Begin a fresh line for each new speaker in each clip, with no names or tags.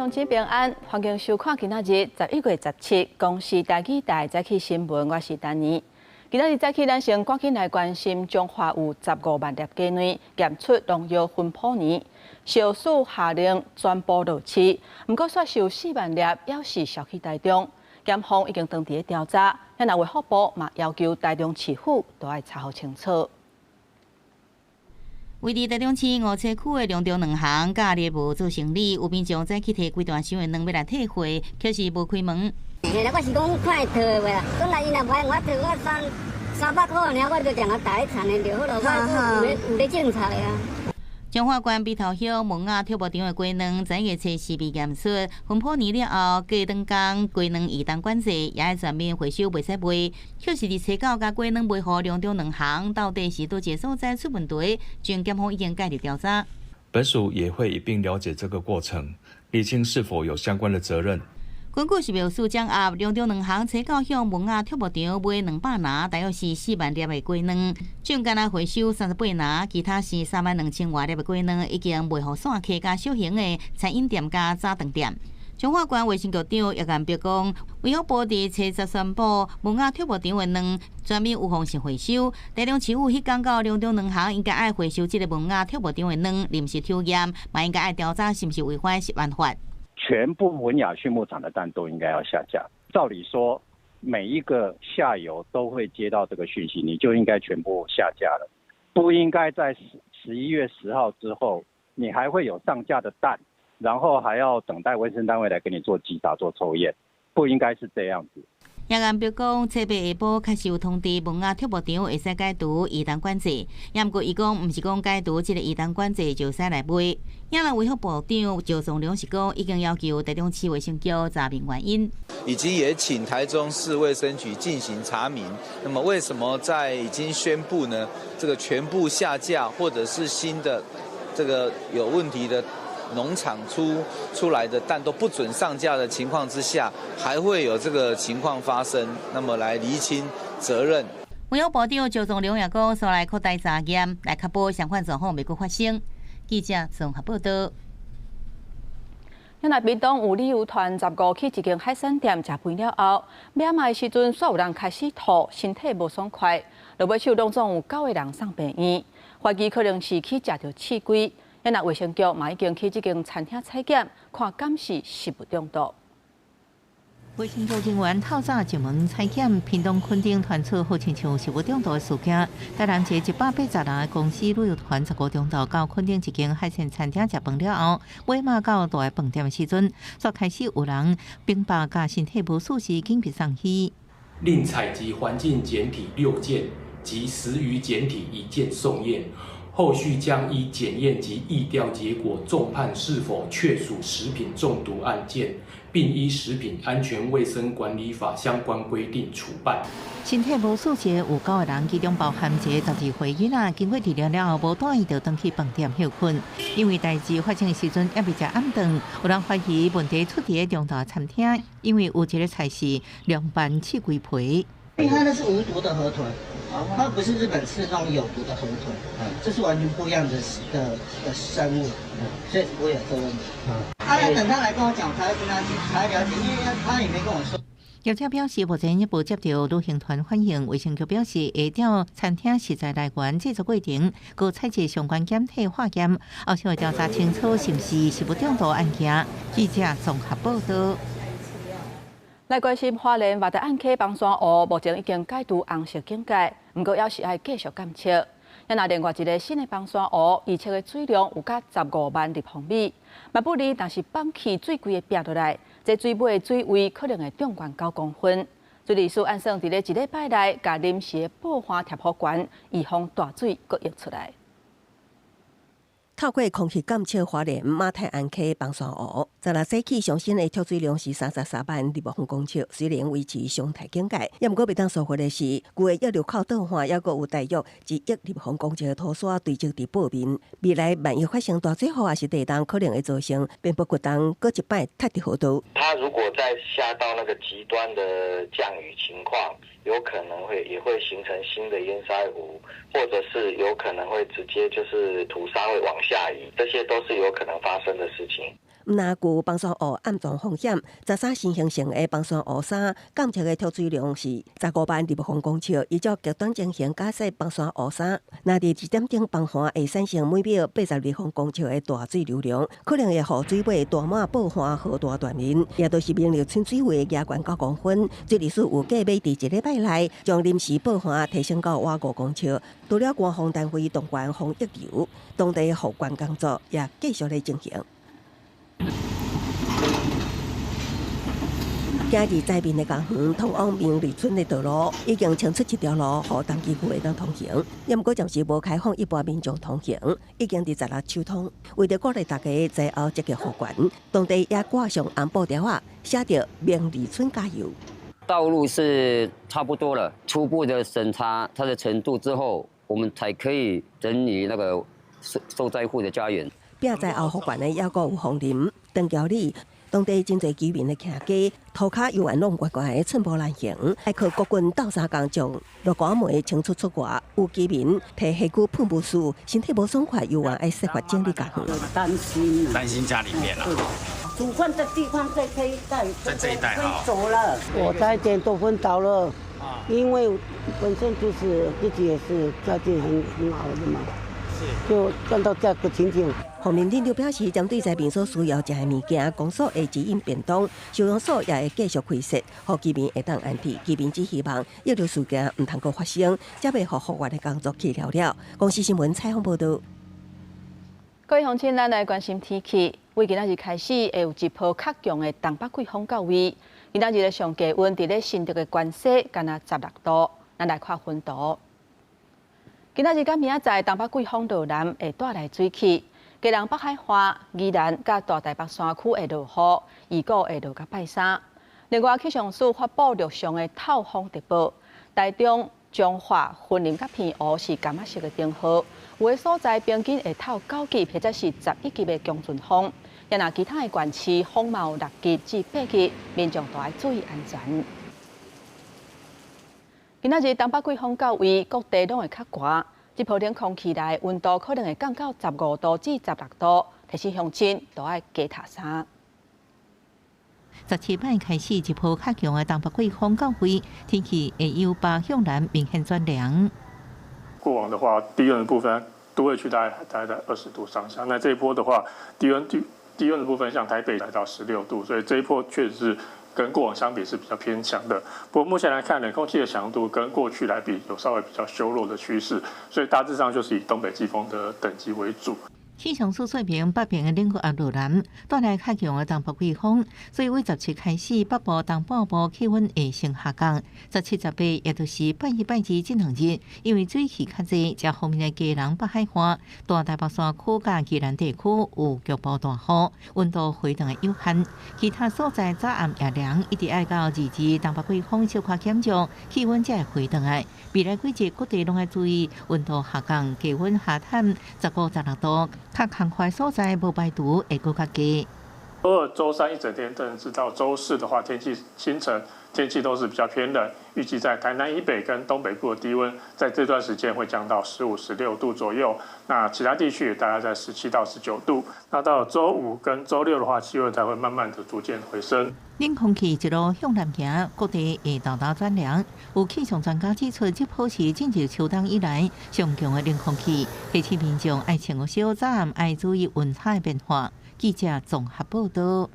鄉親平安，歡迎收看今仔日11月17公視台語台早起新聞，我是丹妮。今仔日早起，咱先趕緊來關心彰化有15萬粒雞卵檢出農藥芬普尼，食署下令全部落市，毋過煞是有4萬粒猶是銷去台中，檢方已經當佇咧調查，遐若衛福部嘛要求台中市府都愛查予清楚。
位佇台中市梧棲區的龍中卵行，假日無做生理，有民眾早起提規大箱的卵欲來退貨，卻是無開門。
嘿啦，我是講看會退的無啦，本來伊若無愛我退，我300塊爾，我就將佢帶田的就好囉，我有咧政策的啊。
彰化縣埤頭鄉文雅畜牧場的雞卵，11月初四被驗出芬普尼了後，隔兩工雞卵移動管制，也愛全面回收，袂使賣。卻是佇初九共雞卵賣予龍中卵行，到底是佗一個所在出問題？前檢方已經介入調查。
本署也會一併了解這個過程，釐清是否有相關的責任。
根據食藥署掌握，龍中卵行初九向文雅畜牧場買200籃，大約是4萬粒的雞卵，總共仔回收38籃，其他是3萬2千外粒的雞卵已經賣予散客佮小型的餐飲店佮早頓店。彰化縣衛生局長葉彦伯講，衛福部佇初十宣布文雅畜牧場的卵全面預防性回收。台中市府彼工到龍中卵行應該愛回收這个文雅畜牧場的卵，臨時抽驗，嘛應該愛調查是毋是違反食安法。
全部文雅畜牧場的蛋都應該要下架。照理說，每一個下游都會接到這個訊息，你就應該全部下架了，不應該在11月10號之後，你還會有上架的蛋，然後還要等待衛生單位來給你做稽查、做抽驗，不應該是這樣子。
葉彦伯講，初八下晡確實有通知文雅畜牧場會使解除移動管制，也毋過伊講，毋是講解除這个移動管制就使來賣。也若衛福部長趙松良是講，已經要求台中市衛生局查明原因，
以及也請台中市衛生局進行查明。那麼為什麼在已經宣布呢？這個全部下架，或者是新的這個有問題的農場出來的蛋都不准上架的情況之下，還會有這個情況發生？那麼來釐清責任。
衛福部長趙宗良也講，煞來擴大查驗，來確保相款狀況袂閣發生。記者綜合報道。
那屏東有旅遊團15去一間海產店食飯了後，尾仔的時陣，煞有人開始吐，身體無爽快，落尾手攏總有九個人送病院，懷疑可能是去食著刺蝟。那衛生局嘛已經去這間餐廳採檢，看敢是食物中毒。
衛生局人員透早上門採檢，屏東墾丁傳出好親像食物中毒的事件。台南一個180人的公司旅遊團15中晝到墾丁一間海鮮餐廳食飯了後，尾仔到大飯店的時陣，煞開始有人冰飽佮身體無舒適，緊急送醫。
另採集環境檢體6件及食魚檢體1件送驗。後續將依檢驗及疫調結果，綜判是否確屬食品中毒案件，並依食品安全衛生管理法相關規定處辦。
身體無舒適有九個人，其中包含一個12歲囡仔，經過治療了後，無多伊就轉去飯店歇睏。因為代誌發生的時陣猶未食暗頓，有人懷疑問題出佇中晝餐廳，因為有一个菜是涼拌刺蝟皮。
因為它那是無毒的河豚，它不是日本吃的那種有毒的河豚，這是完全不一樣的生物，所以不會有這個問題。啊，要等他來跟我講，我才會跟他講，才會了解，因為他也沒跟我說。
業者表示，目前也無接到旅行團反映，衛生局表示會調餐廳食材來源、製作過程，閣採集相關檢體化驗，後續會調查清楚是毋是食物中毒案件。記者綜合報道。
來關心花蓮馬太鞍溪崩山湖，目前已經解除紅色警戒，毋過猶是愛繼續監測。若另外一个新的崩山湖，預測的水量有甲15萬立方米，嘛不利，若是放棄水櫃會煏落來，這水尾的水位可能會漲懸9公分。水利署按算佇咧一禮拜內，共臨時的布岸疊予懸，預防大水閣溢出來。
透過空氣監測，花蓮馬太鞍溪崩山湖，十六早起上新的蓄水量是33萬立方公尺，雖然維持常態警戒，也毋過袂當疏忽的是，舊的溢流口倒岸，猶閣有大約1億立方公尺的土沙堆積佇坡面。未來萬一發生大水雨抑是地動，可能會造成邊坡決動，閣一擺塌佇河道。
它如果再下到那個極端的降雨情況，有可能會也會形成新的堰塞湖，或者是有可能會直接就是土沙會往下移，這些都是有可能發生的事情。
毋但具枋山湖暗藏风险，13新形成的枋山湖三監測的濁水量是15萬立方公尺，依照極端情形假設枋山湖三，若佇一點鐘崩岸會產生每秒80立方公尺的大水流量，可能會予水尾大滿報岸河道斷面，也就是明利村水位加懸9公分。水利署有計欲佇一禮拜內將臨時報岸提升到倚5公尺。除了官方單位動員防溢流，當地復原工作也繼續咧進行。今日在面的公園通往明利村的道路已經清出一條路，予重機具會當通行。也毋過暫時無開放一般民眾通行，已經佇16疏通。為著鼓勵大家災後積極復原，當地也掛上紅布條仔，寫著明利村加油。
道路是差不多了，初步的審查它的程度之後，我們才可以整理那個受災戶的家園。
拼災後復原的猶閣有方林、鄧橋里。當地真濟居民的徛家，塗跤猶原攏懸懸的寸步難行，愛靠國軍鬥相共將落瓜梅清出出外。有居民提火炬噴霧術，身體無爽快，猶原愛設法整理家園。
擔心，
擔心家裡面啦。
煮飯的地方在這一帶，
在這一帶哈。
走了，我差一點都昏倒了，因為本身就是自己也是家境很好的嘛，就看到這個情景。
洪明鎮長表示，針對災民所需要食的物件，公所會指引便當，收容所也會繼續開設，予居民會當安置。居民只希望溢流事件毋通閣發生，才袂予復原的工作去了了。公視新聞採訪報導。
各位鄉親，咱來關心天氣。為今仔日開始，會有一波較強的東北季風到位。今仔日的上低溫佇咧新竹的關西，干焦16度。咱來看溫度。今仔日佮明仔載東北季風落南，會帶來水汽。基隆北海岸、宜蘭佮大台北山區會落雨，預估會落到拜三。另外，氣象署發布陸上的透風特報，台中、彰化、雲林佮澎湖是柑仔色的燈號，有的所在平均會透9級或者是11級的強陣風。若其他的縣市風嘛有6級至8級，民眾都愛注意安全。今仔日東北季風到位，各地攏會較寒。這波冷空氣來，溫度可能會降到15度至16度，提醒鄉親都愛加罩衫。
17擺開始，一波較強的東北季風到位，天氣會由北向南明顯轉涼。
過往的話，低溫的部分都會區大概在20度上下。那這一波的話，低溫的部分像台北來到16度，所以這一波確實是跟過往相比是比較偏強的。不過目前來看，冷空氣的強度跟過去來比有稍微比較削弱的趨勢，所以大致上就是以東北季風的等級為主。
氣象署說明，北邊的冷氣壓落南，帶來較強的東北季風，所以對17開始，北部、東半部氣溫會先下降。17、18，也就是拜一、拜二這兩日，因為水汽較濟，這方面的基隆北海岸、大台北山區佮宜蘭地區有局部大雨，溫度回轉的有限。其他所在早暗也涼，一直愛到22東北季風小可減弱，氣溫才會回轉來。未來幾日各地攏愛注意溫度下降，低溫下探15、16度。較空曠所在無排除會閣較低。
週二、週三一整天，甚至到週四的話，天氣清晨天氣都是比較偏冷。預計在台南以北跟東北部的低溫，在這段時間會降到15、16度左右。那其他地區大概在17到19度。那到週五跟週六的話，氣溫才會慢慢的逐漸回升。
冷空氣一路向南行，各地會沓沓轉涼。有氣象專家指出，這波是進入秋冬以來上強的冷空氣，提醒民眾愛穿少，早暗愛注意溫差的變化。記者綜合報道。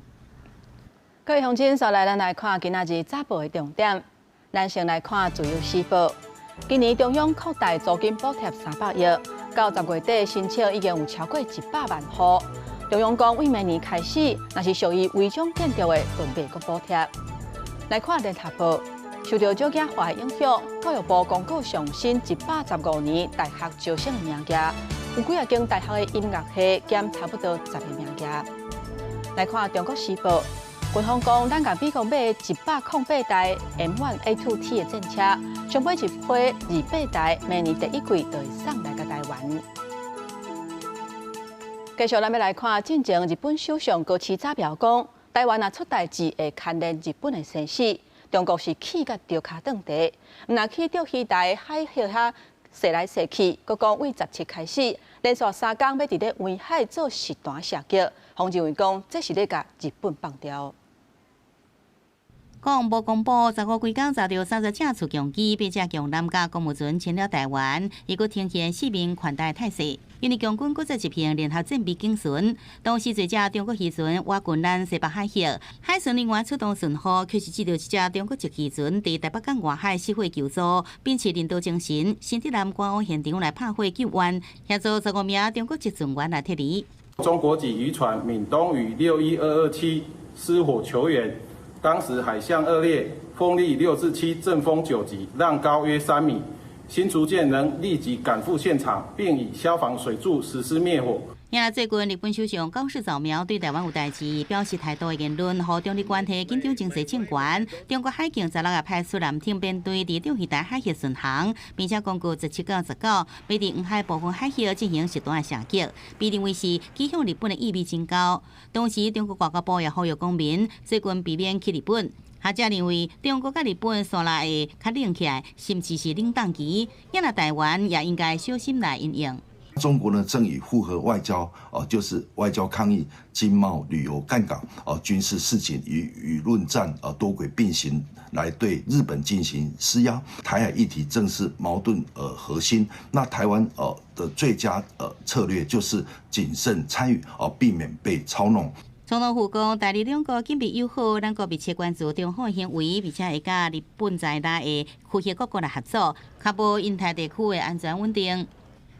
各位鄉親，紲來咱來看今仔日早報的重點。咱先來看《自由時報》。今年中央擴大租金補貼300億，到10月底申請已經有超過100萬戶。中央講，對明年開始，若是屬於違章建築的，就袂閣補貼。來看《聯合報》，受到少子化的影響，教育部公告上新115年大學招生的名額，有幾仔間大學的音樂系減差不多10個名額。來看《中國時報》，軍方講，咱共美國買108台 M1A2T 的戰車，上尾一批28台，明年第一季就會送來共台灣。繼續，咱欲來看，進前日本首相高市早苗講，台灣若出代誌會牽連日本的生死，中國是氣甲著跤頓地，毋但去釣魚台海域遐踅來踅去，閣講對17開始，連續3工欲佇咧圍海做實彈射擊，予認為講這是咧共日本放刁。
國防部公布，15規工查著30隻自強機、八隻強艦佮公務船侵了台灣，伊閣呈現四面環台態勢。因為共軍閣再執行聯合戰備警巡，當時濟隻中國漁船倚近咱西北海域，海巡人員出動巡護，卻是接著一隻中國籍漁船佇台北港外海失火求助，秉持人道精神，新竹艦趕往現場來拍火救援，協助15名中國籍船員來撤離。
中國籍漁船閩東嶼61227失火求援。當時海象惡劣，風力6至7，陣風9級，浪高約3米。新竹艦能立即趕赴現場，並以消防水柱實施滅火。
也最近日本首相高市早苗對台灣有代誌表示態度的言論，予中日關係緊張情勢正懸。中國海警16日派出艦艇編隊佇釣魚台海域巡航，並且公告17到19，欲佇黃海部分海域進行實彈射擊，被認為是指向日本的意味真高。同時，中國外交部也呼籲公民最近避免去日本。學者認為，中國佮日本紲來會較冷起來，甚至是冷凍期，也若台灣也應該小心來因應。
中國呢正以複合外交，哦，就是外交抗議、經貿、旅遊、幹港，哦，軍事示警與輿論戰，啊，多軌並行來對日本進行施壓。台海議題正是矛盾核心。那台灣的最佳策略就是謹慎參與，哦，避免被操弄。
總統府講，台日兩國緊密友好，兩國密切關注中方行為，並且會佮日本在內的區域各國來合作，確保印太地區的安全穩定。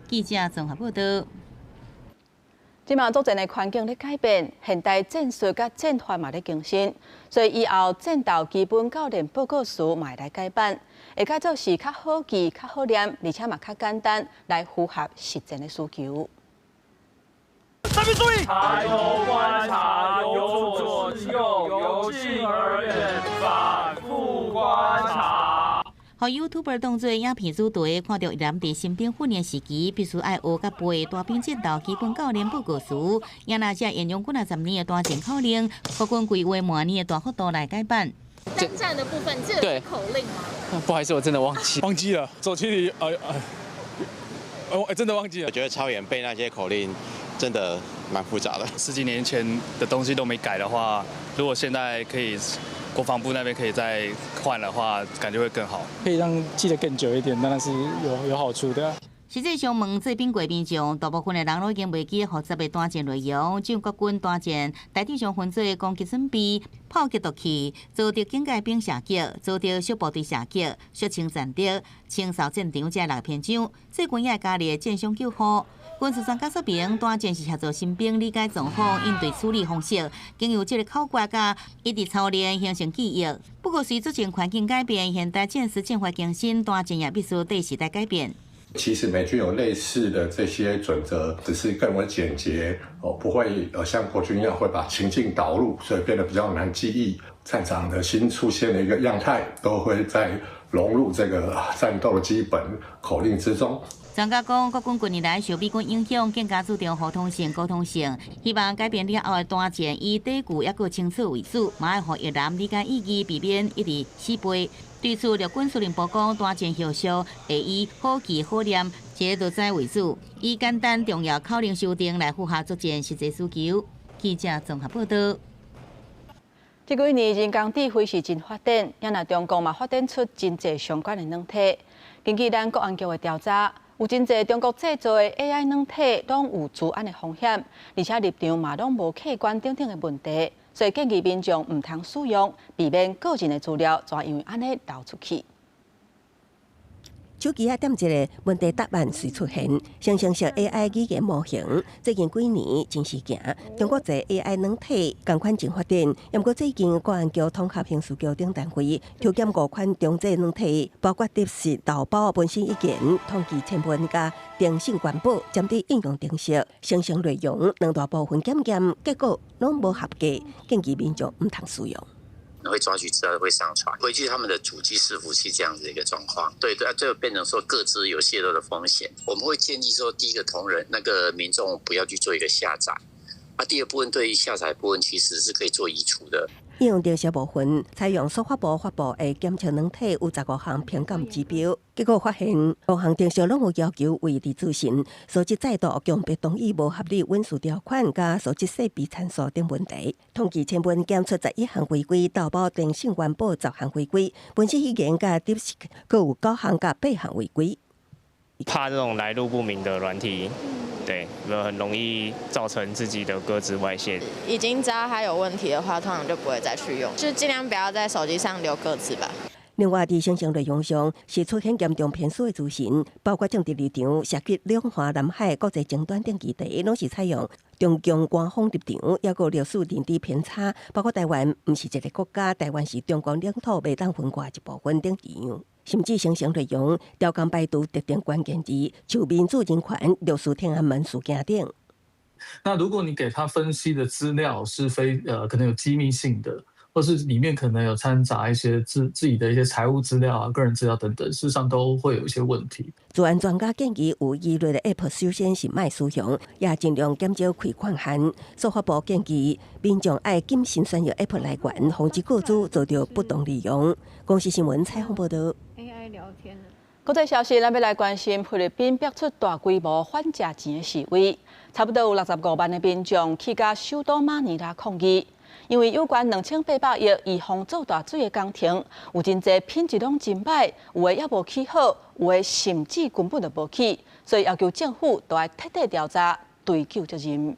記者綜合報導。
這馬作戰的環境咧改變，現代戰術佮戰法嘛咧更新，所以以後戰鬥基本教練報告書嘛會來改版，會改做是較好記、較好念，而且嘛較簡單，來符合實戰的需求。
大兵注意，抬頭觀察，由左至右，由近而遠，反覆觀察。
予 YouTuber 當做影片主題，看著役男佇新兵訓練時期必須愛學佮背大兵戰鬥基本教練報告書，也若這沿用幾若十年的大戰口令，國軍規劃明年的大幅度來改版。
單戰的部分，這個是口令嗎？
不好意思，我真的忘記，
忘記了，手機裡，我真的忘記了。
我覺得操演背那些口令真的蠻複雜的。
十幾年前的東西都沒改的話，如果現在可以。國防部那邊可以再換的話，感覺會更好。
可以讓記得更久一點，當然是有好處的。
實際上，問做兵過民眾，大部分的人攏已經袂記複雜的單戰內容。將國軍單戰大致上分做攻擊準備、炮擊毒氣、遭敵警戒兵射擊、遭敵小部隊射擊、肅清戰敵、清掃戰場這六篇章。最近也會加入戰傷救護。軍事專家說明，單戰是協助新兵理解狀況、應對處理方式，經由這個口訣佮一直操練形成記憶。不過，隨作戰環境改變，現代戰術戰法更新，單戰也必須綴時代改變。
其實美軍有類似的這些準則，只是更為簡潔哦，不會像國軍一樣會把情境導入，所以變得比較難記憶。戰場的新出現的一個樣態，都會再融入這個戰鬥基本口令之中。
專家講，國軍近年來受美軍影響，更加注重互通性、溝通性，希望改變了後的單戰以底句猶閣清楚為主，嘛愛予役男理解意義，避免一直死背。對此，陸軍司令部講，單戰後續會以好記好念、這個就為主，以簡單重要口令修訂來符合作戰實際需求。記者綜合報導。
這幾年人工智慧是真發展，也若中國嘛發展出真濟相關的軟體。根據咱國安局的調查，有真濟中國製造的 AI 軟體攏有資安的風險，而且立場嘛攏無客觀等等的問題，所以建議民眾毋通使用，避免個人的資料就因為按呢流出去。
手機仔點一个問題答案隨出現，生成式 AI 語言模型最近幾年真時行。中國製 AI 軟體仝款真發展，毋過最近國安局統合刑事局等單位抽檢五款中製軟體，包括 DeepSeek、豆包、文心一言、統計千問佮電信關寶，針對應用程式生成內容兩大部分檢驗，結果攏無合格，建議民眾毋通使用。
會抓取資料會上傳回去他們的主機伺服器這樣子一個狀況，對對，就變成說個資有洩露的風險。我們會建議說，第一個同仁那個民眾不要去做一個下載，啊，第二部分對於下載部分其實是可以做移除的。
應用程式部分採用司法部發布的檢測軟體，有15項評鑑指標，結果發現五項程式攏有要求維持資訊，所致再度強迫同意無合理隱私條款佮數據設備參數等問題。統計千分檢出11項違規，淘寶電信安保10項違規，文字語言佮 DeepSeek 閣有九項佮八項違規。
怕這種來路不明的軟體，對，很容易造成自己的個資外洩。
已經知道它有問題的話，通常就不會再去用，就盡量不要在手機上留個資吧。
另外，佇生成內容上是出現嚴重偏私的資訊，包括政治立場、涉及兩岸、南海、國際爭端等議題，攏是採用中共官方立場，抑閣歷史認知偏差，包括台灣毋是一個國家，台灣是中國領土袂當分割一部分等字樣。甚至生成內容調工排除特定關鍵字，像民主人權、六四天安門事件等。
那如果你給他分析的資料是非可能有機密性的，或是裡面可能有摻雜一些自己的一些財務資料啊、個人資料等等，事實上都會有一些問題。
資安專家建議，有疑慮的 App 首先是莫使用，也盡量減少開權限。司法部建議民眾愛謹慎選用 App 來源，防止個資遭著不當利用。公視新聞採訪報導。
AI 聊天。國際消息，咱欲來關心菲律賓爆出大規模反食錢的示威，差不多有65萬的民眾去共首都馬尼拉抗議，因為有關2800億預防做大水的工程，有真濟品質攏真䆀，有的猶無起好，有的甚至根本就無起，所以要求政府都愛徹底調查，追究責任。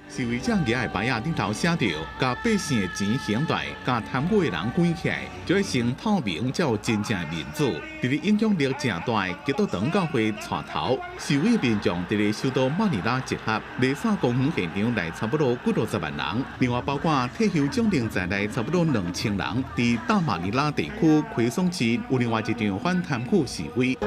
示威者舉的牌仔頂頭寫著：共百姓的錢還來，共貪污的人關起來，就會先透明，才有真正的民主。佇咧影響力誠大的基督長教會帶頭，示威民眾佇咧首都馬尼拉集合，麗沙公園現場來差不多幾落十萬人，另外包括退休將領在內差不多2000人，佇大馬尼拉地區奎松市有另外一場反貪腐示威。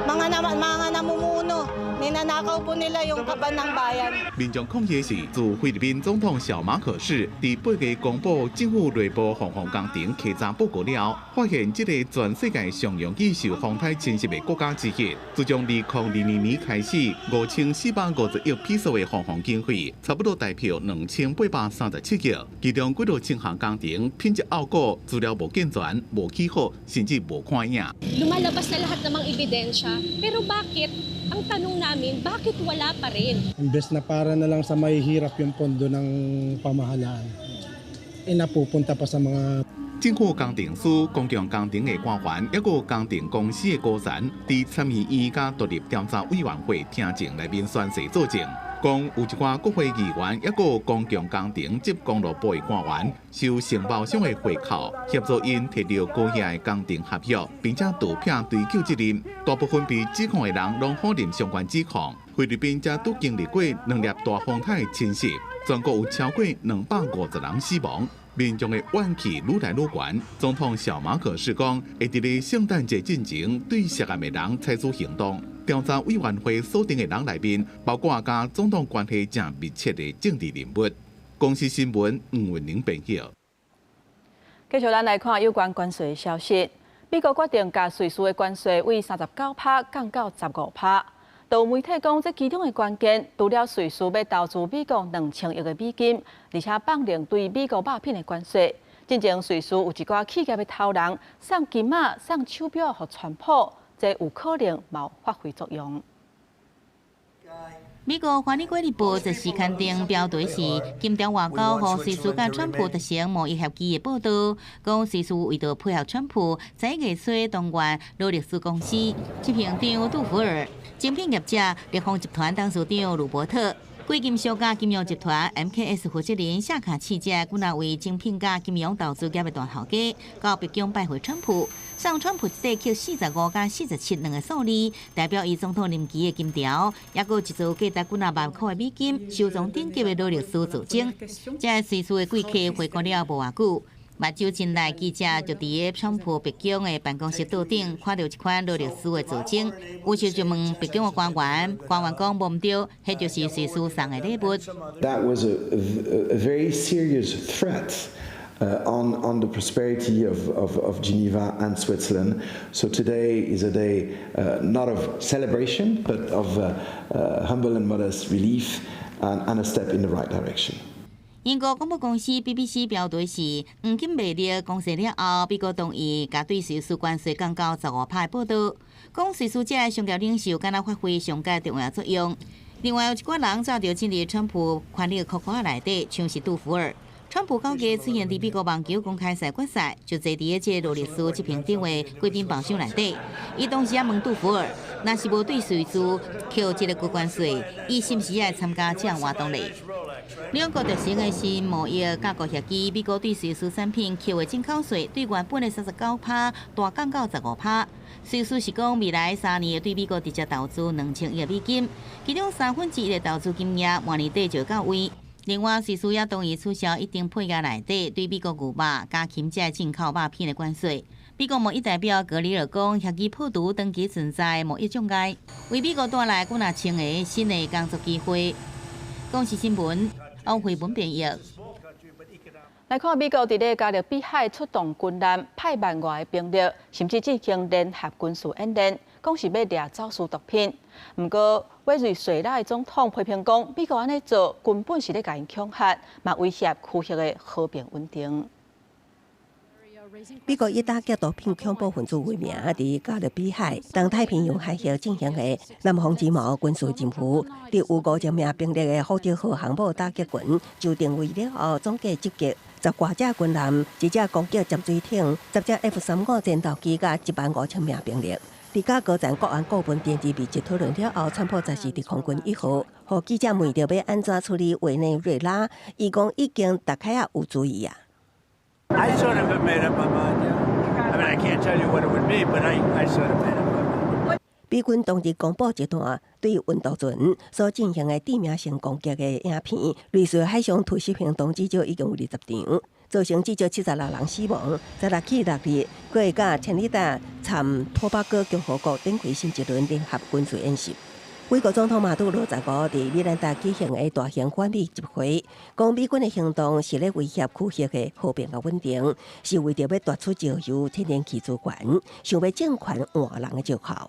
Ninanakaw po nila yung kaban ng bayan。
民眾抗議的是，自菲律賓總統小馬可仕佇8月公布政府內部防洪工程稽查報告了後，發現這個全世界上容易受風颱侵襲的國家之一，自從2022年開始，5450億披索的防洪經費，差不多代表2837億，其中幾多千項工程品質惡古，資料無健全、無起好，甚至無看影。
Lumalabas na lahat ng mga ebidensya, pero bakit? Ang tanong namin, bakit wala pa rin?
Imbes na para na lang sa mahihirap yung pondo ng pamahalaan, eh napupunta pa sa mga
政府工程師、公共工程的官員，抑閣工程公司的高層，佇參議院佮獨立調查委員會聽證內面宣誓作證，講有一寡國會議員，抑閣公共工程及公路部的官員，受承包商的回扣，協助𪜶提著高額的工程合約，並且逃避追究責任。大部分被指控的人攏否認相關指控。菲律賓才拄經歷過兩粒大風颱的侵襲，全國有超過250人死亡。民眾的怨氣愈來愈懸。總統小馬可仕講，會佇咧聖誕節進前對涉案的人採取行動。調查委員會鎖定的人內面，包括佮總統關係誠密切的政治人物。公視新聞吳文玲編譯。
繼續，咱來看有關關稅的消息。美國決定共瑞士的關稅為39趴降到15趴。都有媒體講，這其中的關鍵，除了瑞士欲投資美國2000億的美金，而且放寬對美國肉品的關稅。進前瑞士有一寡企業的頭人送金仔、送手錶予川普，這有可能嘛有發揮作用。
美國華爾街日報這時刊登標題是金條外交予瑞士佮川普達成貿易協議的報導，講瑞士為著配合川普，十一月初動員勞力士公司執行長杜福爾、精品業者立方集團董事長魯伯特、貴金屬佮金融集團 MKS 負責人謝卡契這幾若位精品佮金融投資業的大頭家，到白宮拜會川普，送川普一塊刻45佮47兩個數字，代表伊總統任期的金條，抑閣一組價值幾若萬箍的美金，收藏頂級的勞力士造證。這瑞士的貴客回國了無偌久，目睭真利記者就佇个川普白宮的辦公室桌頂看著一款勞力士的造證，於是就問白宮的官員，官員講無毋對，彼就是瑞士送的禮物。
That was a very serious threat on the prosperity of Geneva and Switzerland. So today is a day not of celebration, but of humble and modest relief and a step in the right direction.
英國廣播公司 BBC 標題是黃金賣力公示了後，美國同意共對瑞士關稅降到15%報導，講瑞士這个商業領袖敢若發揮上蓋重要作用。另外有一寡人罩著進入川普權力庫庫內底，像是杜福爾。川普九月出現佇美國網球公開賽決賽，就坐佇這個勞力士執行長的貴賓包廂內底。伊當時也問杜福爾，若是無對瑞士扣這個高關稅，伊是毋是愛參加這項活動咧？兩國達成的新貿易架構協議，美國對瑞士產品扣的進口稅對原本的39%大降到15%。瑞士是講未來3年會對美國直接投資2000億美金，其中1/3的投資金額明年底就到位。另外，瑞士也同意取消一定配額內底對美國牛肉、家禽這進口肉品的關稅。美國貿易代表格里爾講，協議破除長期存在貿易障礙，為美國帶來幾若千个新的工作機會。公視新聞，王慧文編譯。
來看美國佇咧加勒比海出動軍艦，派萬外的兵力，甚至進行聯合軍事演練，講是欲掠走私毒品。毋過，委內瑞拉的總統批評講，美國按呢做根本是咧共𪜶恐嚇，嘛威脅區域的和平穩定。
美國以打擊毒品恐怖分子為名，佇加勒比海、東太平洋海域進行的南方之矛軍事任務，佇有5000名兵力的福德號航母打擊群就定位了後，總計集結十外隻軍艦、一隻攻擊潛水艇、10隻 F-35戰鬥機，佮1.5萬名兵力。佇佮高層國安顧問電視密集討論了後，川普昨時佇空軍一號，予記者問著欲按怎處理委內瑞拉，伊講已經大概仔有主意啊。
I sort of have made up my mind. Yeah. I mean, I can't tell you what it would be, but I sort of made up my mind.
美軍當日公布一段對運毒船所進行的致命性攻擊的影片，類似海上突襲行動至少已經有20場，造成至少76人死亡。十六起6日，閣會佮千里達參托巴哥共和國展開新一輪聯合軍事演習。美國總統馬杜羅15佇米蘭達舉行的大型反美集會，講美軍的行動是咧威脅區域的和平佮穩定，是為著欲奪取石油、天然氣資源，想欲政權換人的藉口。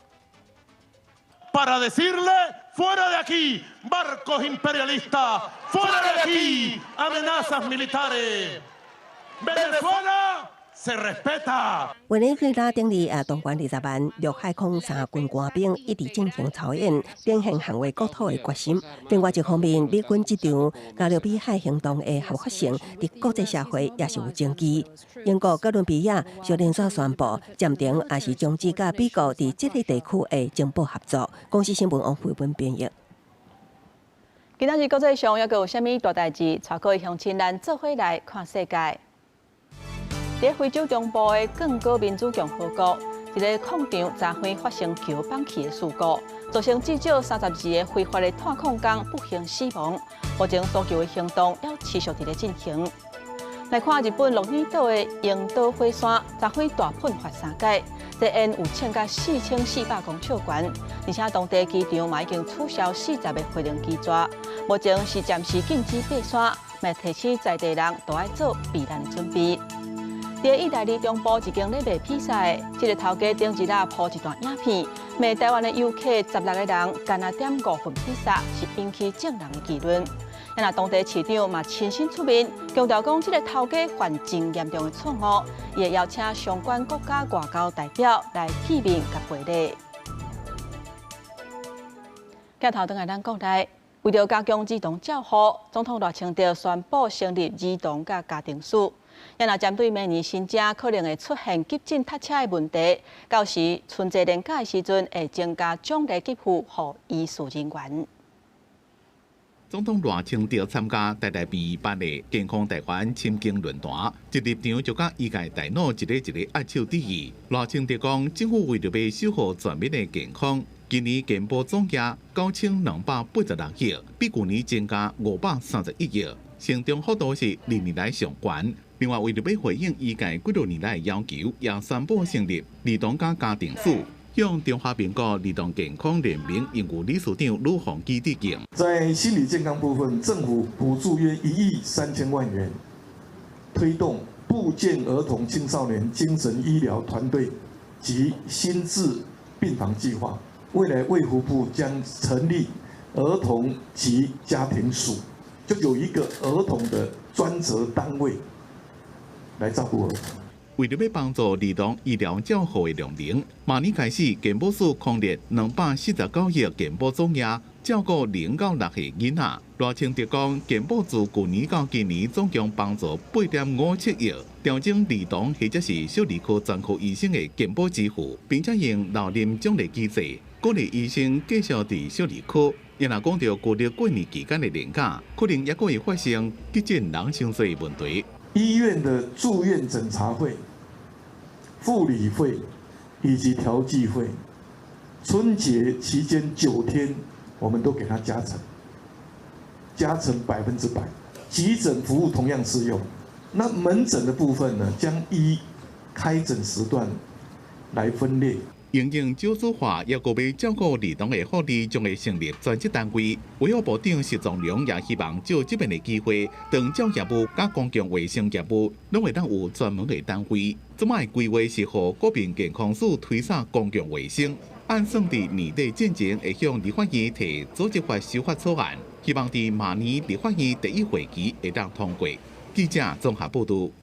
Para decirle fuera de aquí, barcos imperialistas, fuera de aquí, amenazas militares. Venezuela se respeta。
委內瑞拉頂日也動員20萬陸海空三軍官兵一直進行操演，展現捍衛國土的決心。另外一方面，美軍這場加勒比海行動的合法性，佇國際社會也是有爭議。英國哥倫比亞就連續宣布暫停，抑是終止佮美國佇這个地區的情報合作。公視新聞王慧文編譯。
今仔日國際上猶閣有啥物大代誌？帶各位鄉親咱做伙來看世界。佇非洲中部的剛果民主共和國，一个礦場昨昏發生橋崩去的事故，造成至少32个非法的探礦工不幸死亡。目前搜救的行動猶持續佇咧進行。來看日本鹿兒島的櫻島火山，昨昏大噴發三擺，這煙有衝到4400公尺懸，而且當地機場嘛已經取消40个飛行機閘，目前是暫時禁止爬山，嘛提醒在地人都愛做避難的準備。佇意大利中部一間咧賣披薩的，這个頭家頂日啊 po 一段影片，罵台灣的遊客16个人，干焦點五份披薩，是引起眾人的議論。啊，當地市長嘛親身出面，強調講這个頭家犯真嚴重的錯誤，伊會邀請相關國家外交代表來見面佮賠禮。鏡頭轉來咱國內，為著加強兒童照護，總統賴清德宣布成立兒童佮家庭署。啊若針對明年新增可能會出現急診塞車的問題，到時春節連假的時陣會增加獎勵給付予醫事人員。
總統賴清德參加台大病院辦的健康台灣親近論壇，一入場就佮醫界大佬一个一个握手致意。賴清德講，政府為著欲守護全民的健康，今年健保總額9286億，比舊年增加531億，成長幅度是歷年來上懸。另外，為著欲回應醫界幾多年來的要求，也宣布成立兒童佮家庭署，向中華民國兒童健康聯盟榮譽理事長呂鳳基致敬。
在心理健康部分，政府補助約1億3千萬元，推動部健兒童青少年精神醫療團隊及心智病房計劃。未來衛福部將成立兒童及家庭署，就有一個兒童的專責單位來照顧兒童。
為著欲幫助兒童醫療照護的量能，明年開始，健保署空列249億健保總額，照顧0到6歲囡仔。賴清德講，健保自舊年到今年總共幫助8.57億，調整兒童或者是小兒科專科醫生的健保支付，並且用老人獎勵機制，鼓勵醫生繼續佇小兒科。伊若講著舊曆過年期間的年假，可能猶閣會發生急診人傷濟的問題。
醫院的住院診查費、護理費以及調劑費，春節期間9天，我們都給他加成，加成100%。急診服務同樣適用。那門診的部分呢，將依開診時段來分列。
因應少子化，猶閣欲照顧兒童的福利，將會成立專職單位。衛福部長石崇良也希望藉這擺的機會，長照業務佮公共衛生業務，攏會當有專門的單位。這擺的規劃是予國民健康署推捒公共衛生，按算佇年底進前會向立法院提組織法修法草案，希望佇明年立法院第一會期會當通過。記者綜合報導。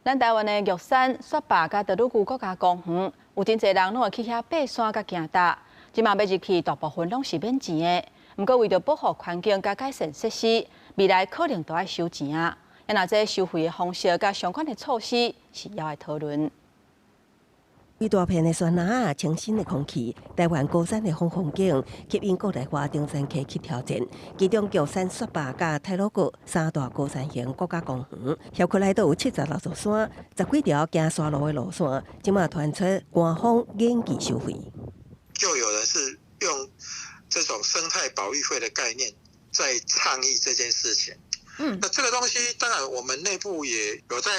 咱台灣的玉山、雪霸佮太魯閣國家公園，有真濟人攏會去遐爬山佮行踏。這馬欲入去，大部分攏是免錢的。毋過為著保護環境佮改善設施，未來可能都愛收錢啊。若這收費的方式佮相關的措施是猶愛討論。
規大片的山林，清新的空氣，台灣高山的好風景，吸引國內外登山客去挑戰。其中，玉山、雪霸佮太魯閣三大高山型國家公園，轄區內都有76座山，10幾條行山路的路線，這馬傳出官方研議收費。
就有人是用這種生態保育費的概念在倡議這件事情。那這個東西當然我們內部也有在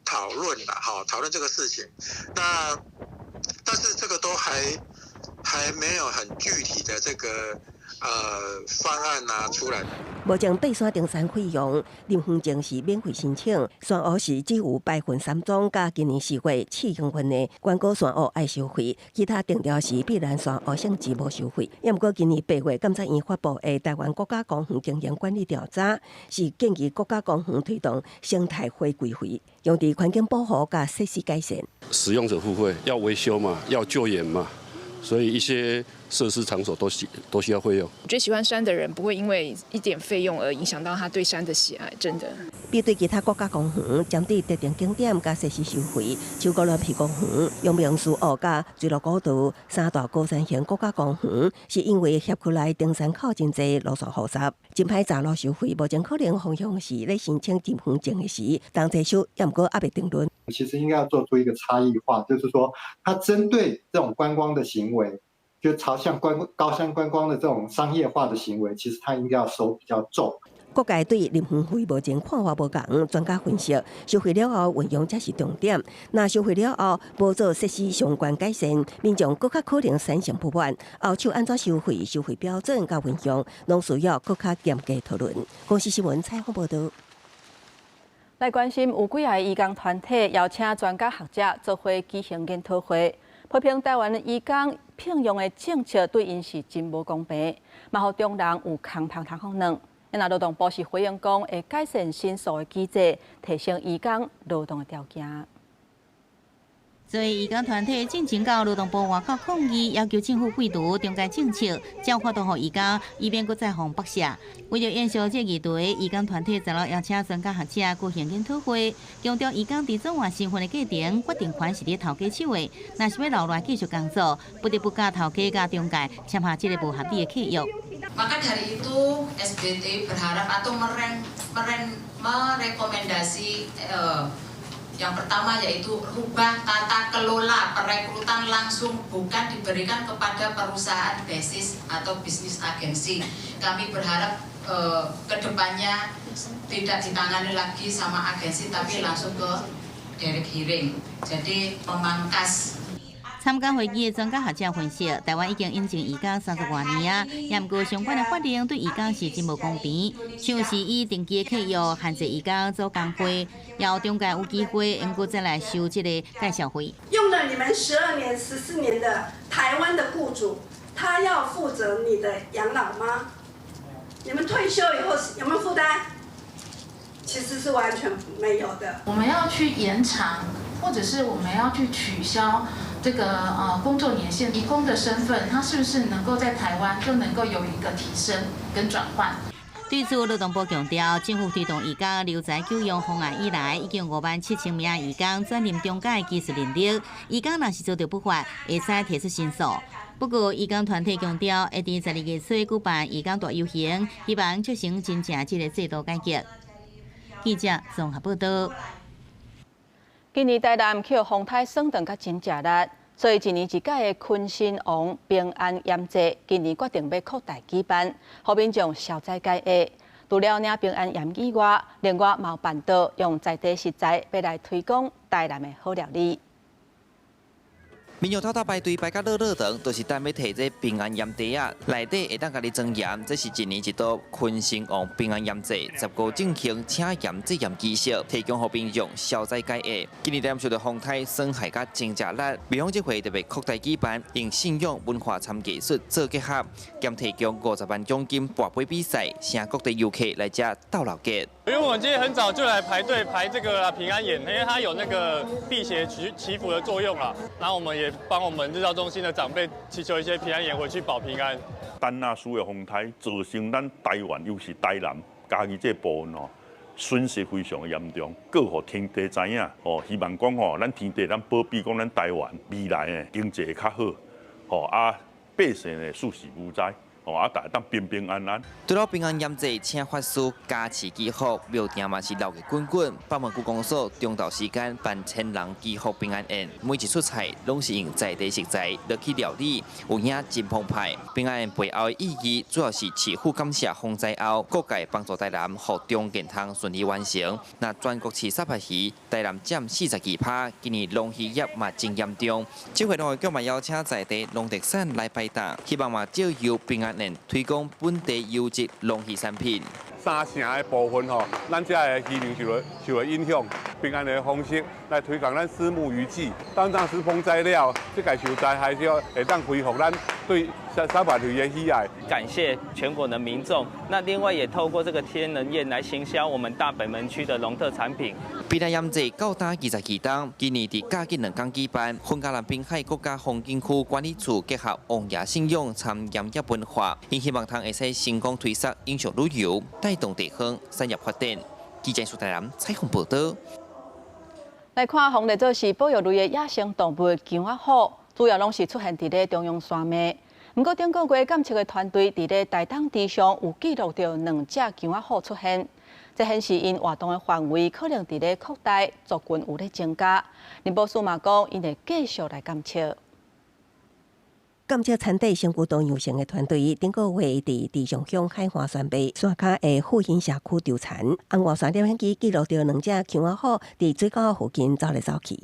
討論啦，哈，討論這個事情。那但是這個都還沒有很具體的這個方案拿出來。
目前爬山登山費用，林園證是免費申請，山屋是只有白雲山莊佮今年4月試營運的觀光山屋愛收費，其他定調是避難山屋性質無收費。也毋過今年8月，監察院發布的台灣國家公園經營管理調查，是建議國家公園推動生態回歸費，用佇環境保護佮設施改善。
使用者付費，要維修嘛，要救援嘛，所以一些設施場所都需要費用。
我覺得喜歡山的人不會因為一點費用而影響到他對山的喜愛，真的。
比對其他國家公園，針對特定景點佮設施收費，像鵝鑾鼻公園、陽明蘇澳佮水鹿古道三大高山型國家公園，是因為轄區內登山口真濟，路線複雜，真歹查路收費。目前可能方向是咧申請入園證的時，同齊收，也毋過猶未定論。
其實應該要做出一個差異化，就是說，它針對這種觀光的行為，就朝向觀高山觀光的這種商業化的行為，其實它應該要收比較重。
各界對林園費目前看法無仝，專家分析，收費了後運用才是重點。若收費了後無做設施相關改善，民眾閣較可能產生不滿。後手按怎收費、收費標準佮運用，攏需要閣較嚴格討論。公視新聞採訪報導。
來關心有幾个移工團體邀請專家學者做伙舉行研討會，批評台灣的移工聘用的政策對𪜶是真無公平，嘛予中人有空芳通予軟。若勞動部是回應講，會改善申訴的機制，提升移工勞動的條件。
所以，移工團體進前到勞動部外口抗議，要求政府廢除中介政策，才有法度予移工，以免閣再予剝削。為著延續這個議題，移工團體十六邀請專家學者舉行研討會，強調移工佇轉換身份的過程，決定權是佇頭家手的。若是欲留落來繼續工作，不得不佮頭家佮中介簽下這个無合理的契約。
Maka dari itu SBT berharap atau merekomendasi yang pertama yaitu rubah tata kelola perekrutan langsung bukan diberikan kepada perusahaan basis atau bisnis agensi. Kami berharap kedepannya tidak ditangani lagi sama agensi tapi langsung ke direct hiring. Jadi memangkas
參加會議的專家學者分析，台灣已經引進移工30外年啊，也毋過相關的法令對移工是真無公平，像是以定期的契約限制移工組工會，予中介有機會能夠再來收這個介紹費。
用了你們12年、14年的台灣的僱主，他要負責你的養老嗎？你們退休以後有沒有負擔？其實是完全沒有的。
我們要去延長，或者是我們要去取消這個工作年限，移工的身份，他是不是能夠在台灣就能夠有一個提升跟轉換？
對此，勞動部強調，政府推動移工留才救用方案以來，已經5萬7千名移工轉任中介技術能力，移工若是遭著不法，會使提出申訴。不過，移工團體強調，會佇12月初舉辦移工大遊行，希望促成真正這个制度改革。記者綜合報道。
今年台南予風颱損斷甲真正力，所以一年一屆的坤神王平安鹽祭，今年決定欲擴大舉辦，予民眾消災解厄。除了領平安鹽以外，另外嘛有辦桌用在地食材，欲來推廣台南的好料理。
民眾偷偷排隊排甲落落長，就是等欲提這平安鹽袋仔，內底會當共你裝鹽。這是一年一度坤神王平安鹽祭，十五進行請鹽祭鹽儀式，提供予民眾消災解厄。今年台南受著風颱損害甲真正力，廟方這回特別擴大舉辦，用信仰文化參藝術做結合，兼提供50萬獎金跋杯比賽，請各地遊客來遮鬥鬧熱。
因為我們今天很早就來排隊排這個平安鹽，因為它有那個辟邪祈祈福的作用啦。然後我們也幫我們日照中心的長輩祈求一些平安鹽回去保平安。
丹那斯的風颱造成咱台灣，尤其台南、嘉義這部分吼，損失非常的嚴重。閣予天地知影哦，希望講吼，咱天地咱保庇講咱台灣未來的經濟會較好，吼啊，百姓呢四時無災。哦，啊，大家當平平安安。
除了平安鹽祭，請法師加持祈福，廟埕嘛是鬧熱滾滾。北門區公所中晝時間辦千人祈福平安宴，每一出菜攏是用在地食材落去料理，有影真澎湃。平安宴背後的意義，主要是祈福感謝風災後各界幫助台南，予重建通順利完成。那全國飼沙白魚，台南佔42%，今年龍魚業嘛真嚴重。這回農業局嘛邀請在地農特產來擺檔，希望嘛藉由平安宴推廣本地優質龍魚產品。
三城的部分吼，咱遮的漁民受到影響，平安的方式來推廣咱虱目魚季。當當時風災了，這個受災害之後，會當恢復咱對沙白魚的喜愛。
感謝全國的民眾，那另外也透過這個天人宴來行銷我們大北門區的農特產品。
平安鹽祭到今22冬，今年佇嘉義兩工舉辦，雲嘉南濱海國家風景區管理處結合王爺信仰參鹽業文化，𪜶希望通會使成功推捒影像旅遊，帶動地方產業發展。記者蘇台南採訪報導。
來看，予列做是保育類的野生動物姜仔虎，主要攏是出現佇咧中央山脈。毋過頂個月監測的團隊佇咧台東池上有記錄著兩隻姜仔虎出現，這顯示𪜶活動的範圍可能佇咧擴大，族群有咧增加。林保署嘛講，𪜶會繼續來監測。
監測產地生物多樣性的團隊，頂個月佇池上鄉海岸山脈山跤的復興社區調查，紅外線攝影機記錄著兩隻姜仔虎佇水溝附近走來走去。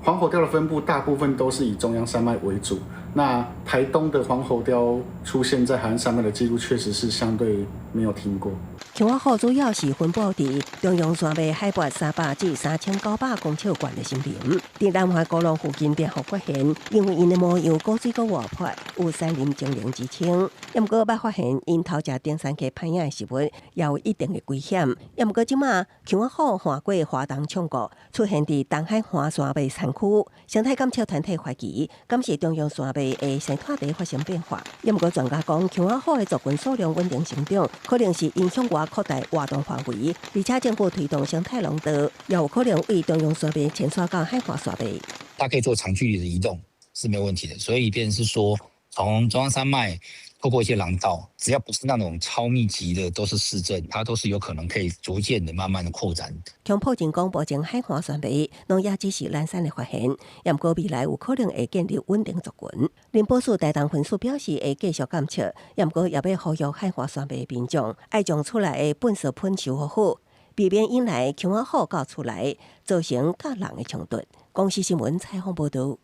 黃喉貂的分布大部分都是以中央山脈為主，那台東的黃喉貂出現在海岸山脈的記錄，確實是相對沒有聽過。
姜仔虎主要是分布佇中央山脈海拔300至3900公尺懸的森林，佇南橫高龍附近便予發現，因為𪜶的模樣古錐閣活潑，有山林精靈之稱。毋過欲發現𪜶偷食登山客歹影的食物，也有一定的危險。毋過這馬姜仔虎橫過花東縱谷，出現佇東海岸山脈山區，生態監測團體懷疑，敢是中央山脈的生態地發生變化。毋過專家講，姜仔虎的族群數量穩定成長，可能是𪜶向外擴大活動範圍，而且政府推動生態廊道，也有可能對中央山脈遷徙到海岸山脈。
它可以做長距離的移動是沒有問題的，所以變成是說，從中央山脈透過一些廊道，只要不是那種超密集的，都是市鎮，它都是有可能可以逐漸的慢慢的擴展。
強破前講，目前海岸山脈攏也只是懶散的發現，毋過未來有可能會建立穩定族群。林保署台東分署表示會繼續監測，毋過也欲呼籲海岸山脈民眾愛將厝內的糞埽噴收好好，避免引來姜仔虎到厝內造成佮人的衝突。公視新聞採訪報導。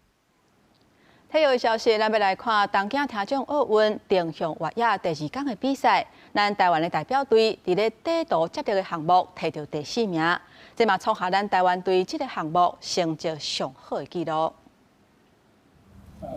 體育消息，咱欲來看東京聽障奧運定向越野第二工的比賽，咱台灣的代表隊佇咧短途接力的項目提著第四名，這嘛創下咱台灣隊這个項目成績上好的紀錄。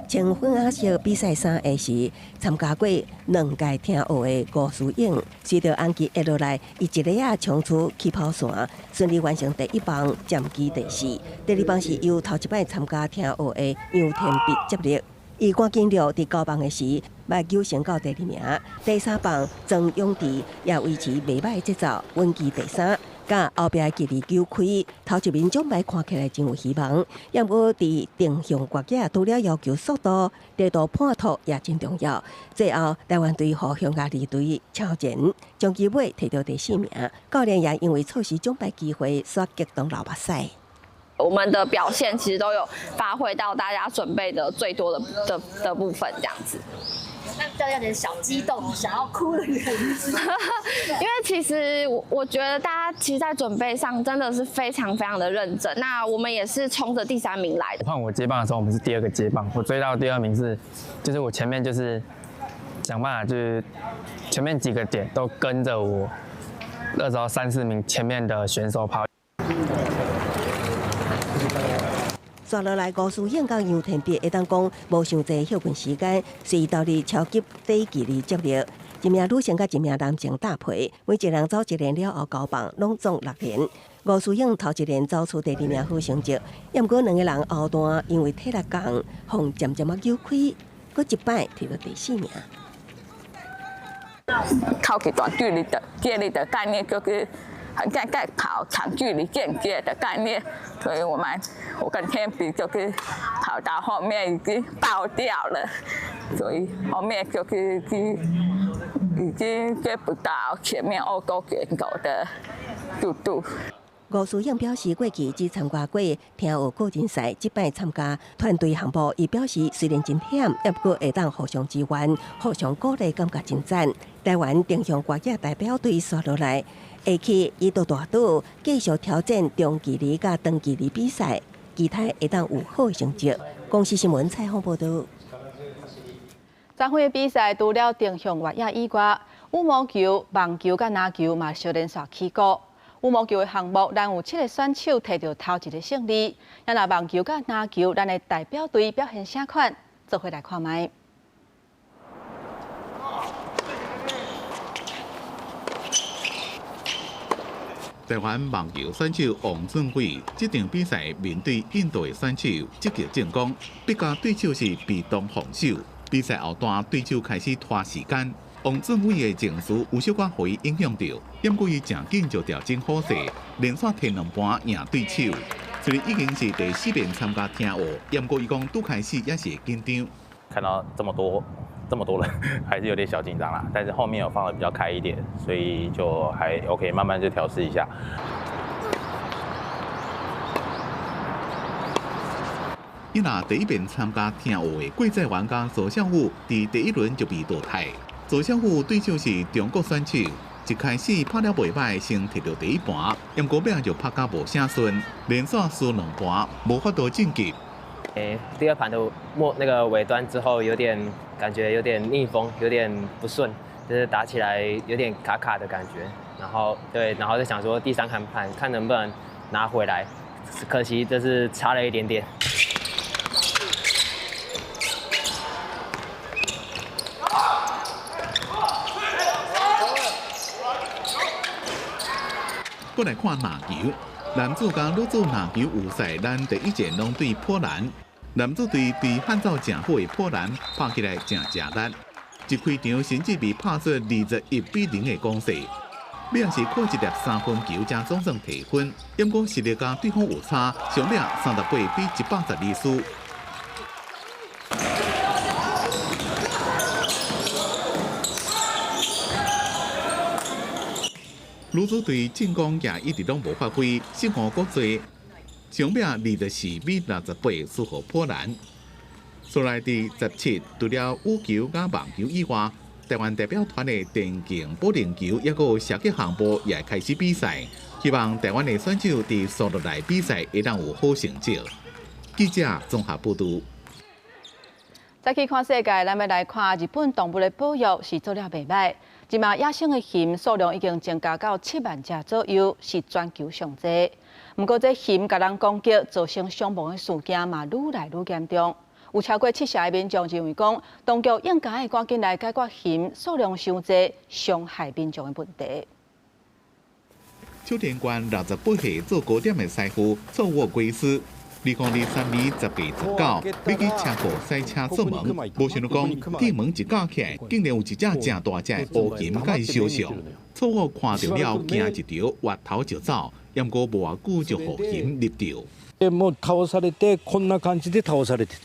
穿粉紅色比賽衫的是參加過兩屆聽奧的吳思穎，隨著紅旗下落來，伊一个仔衝出起跑線，順利完成第一棒，佔據第四。第二棒是由頭一擺參加聽奧的楊天碧接力，伊趕緊了佇九棒的時，嘛裘成到第二名。第三棒曾永志也維持袂䆀的節奏，穩居第三。佮後壁距離球開，頭一名獎牌看起來真有希望。也毋過佇定向越野，除了要求速度、力度判脫也真重要。最後，台灣隊予匈牙利隊超前，將機尾提到第四名。教練也因為錯失獎牌機會，煞激動流目屎。
我們的表現其實都有發揮到大家準備的最多的部分，這樣子。
那教練有點小激動，想要哭的原因是，
因為其實我覺得大家其實，在準備上真的是非常非常的認真。那我們也是衝着第三名來的。
換我接棒的時候，我們是第二個接棒，我追到第二名是，就是我前面就是想辦法，就是前面幾個點都跟着我，那時候三四名前面的選手跑。
紲落來，吳思穎佮楊天碧會當講無傷濟歇睏時間，隨投入超級短距離接力。一名女性佮一名男性搭配，每一個人走一輪了後交棒，攏總六輪。吳思穎頭一輪走出第二名好成績，也毋過兩個人後段因為體力降，予漸漸仔扭開，閣一擺提到第四名。
超級短距離的接力的概念就是。很像在跑長距離間接的概念，所以我跟天比就是跑到後面已經爆掉了，所以後面就是已經追不到前面歐洲選手的速度。
吳思穎表示，過去只參加過聽奧個人賽，這擺參加團隊項目，伊表示雖然真忝，也毋過會當互相支援、互相鼓勵，感覺真讚。台灣定向越野代表隊紲落來，會去伊都大島繼續挑戰中距離佮長距離比賽，期待會當有好的成績。公視新聞採訪報導。
昨昏的比賽除了定向越野以外，羽毛球、網球佮籃球嘛相連續起鼓。羽毛球的項目，咱有七个選手提著頭一个勝利。啊若網球佮籃球，咱的代表隊表現啥款？做伙來看覓。
台灣網球選手王俊偉這場比賽面對印度的選手積極進攻，比較對手是被動防守。比賽後段對手開始拖時間。王俊偉的情緒有小可予伊影響著，毋過伊誠緊就調整好勢，連續提兩盤贏對手。雖然已經是第四遍參加聽奧，毋過伊講拄開始也是會緊張。
看到這麼多人，還是有點小緊張啦。但是後面有放得比較開一點，所以就還 OK，慢慢就調適一下。
伊若第一遍參加聽奧的郭在元佮蘇小武，佇第一輪就被淘汰。蘇小武對手是中國選手，一開始拍了袂䆀，先提著第一盤，毋過尾就拍甲無啥順，連續輸兩盤，無法度晉級。
第二盤的末那個尾端之後，有點感覺有點逆風，有點不順，就是打起來有點卡卡的感覺。然後對，然後就想說第三盤看能不能拿回來，可惜就是差了一點點。
過來看籃球，男子佮女子籃球有賽，咱第一戰攏對波蘭。男子隊對悍走誠好的波蘭拍起來誠吃力，一開場甚至被拍出21-0的攻勢。尾仔是靠一粒三分球才總算提分，毋過實力佮對方有差，上尾38-112輸。女子隊進攻也一直攏無發揮，失誤閣濟，上尾24-68輸予波蘭。所來佇17，除了羽球佮網球以外，台灣代表團的電競保齡球抑閣有射擊項目也開始比賽，希望台灣的選手佇紲落來比賽會當有好成績。記者綜合報導。
再去看世界，咱欲來看日本動物的保育是做了袂䆀。這馬野生的熊數量已經增加到7萬隻左右，是全球上濟。毋過，這熊共人攻擊造成傷亡的事件嘛，愈來愈嚴重。有超過七成的民眾認為講，當局應該趕緊來解決熊數量傷濟、傷害民眾的問題。
秋田縣68歲做糕點的師傅做沃歸斯，2023年10月19，欲去車庫洗車出門，無想到講鐵門一鉸起來，竟然有一隻誠大隻的烏熊共伊相向。錯誤看著了，驚一著，越頭就走，毋過無偌久就予熊獵著。
もう倒されてこんな感じで倒されて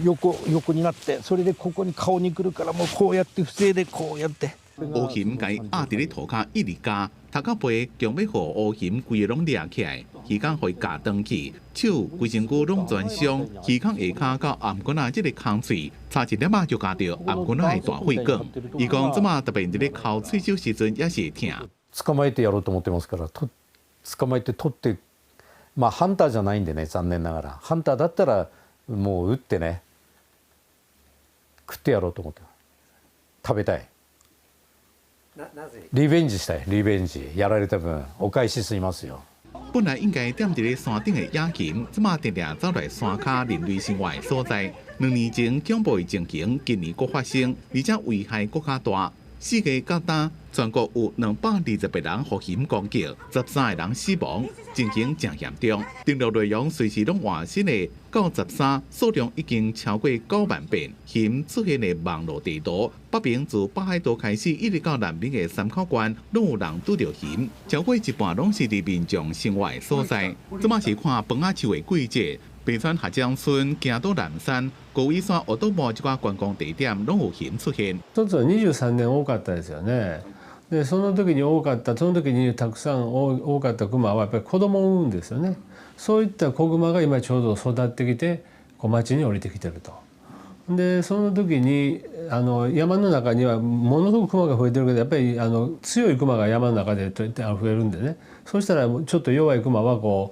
横横になってそれでここに顔に来るからもうこうやって防いでこうやって。
烏熊共伊壓佇咧塗跤一直咬，頭殼皮強欲予烏熊規个攏掠起來，耳孔予伊咬斷去，手規身軀攏全傷，耳孔下跤到頷頸仔這个空喙，差一點仔就咬著頷頸仔的大血管。伊講這馬特別佇咧摳喙手時陣也是會疼。
捕まえてやろうと思ってますから、と捕まえて取って、まあハンターじゃないんでね、残念ながら。ハンターだったらもう撃ってね、食ってやろうと思って。食べたい。リベンジしたい、リベンジ。やられた分、お返ししますよ。
本來應該踮佇咧山頂的野熊，這馬定定走來山跤人類生活的所在。2年前恐怖的情形，今年閣發生，而且危害閣較大。4月到今，全國有228人予熊攻擊，13個人死亡，情形誠嚴重。登錄內容隨時攏換新的，到13數量已經超過9萬遍。熊出現的網路地圖，北邊自北海道開始，一直到南邊的山口縣，攏有人拄著熊，超過一半攏是佇民眾生活的所在。這馬是看楓仔樹的季節，白川合掌村、京都嵐山、高尾山、御道埔這寡觀光地點，攏有熊出現。
一つは23年多かったですよね。でその時に多かったその時にたくさん多かったクマはやっぱり子供を産むんですよね。そういった子グマが今ちょうど育ってきてこう町に降りてきてると。でその時に山の中にはものすごくクマが増えてるけどやっぱり強いクマが山の中で増えるんでね、そうしたらちょっと弱いクマはこ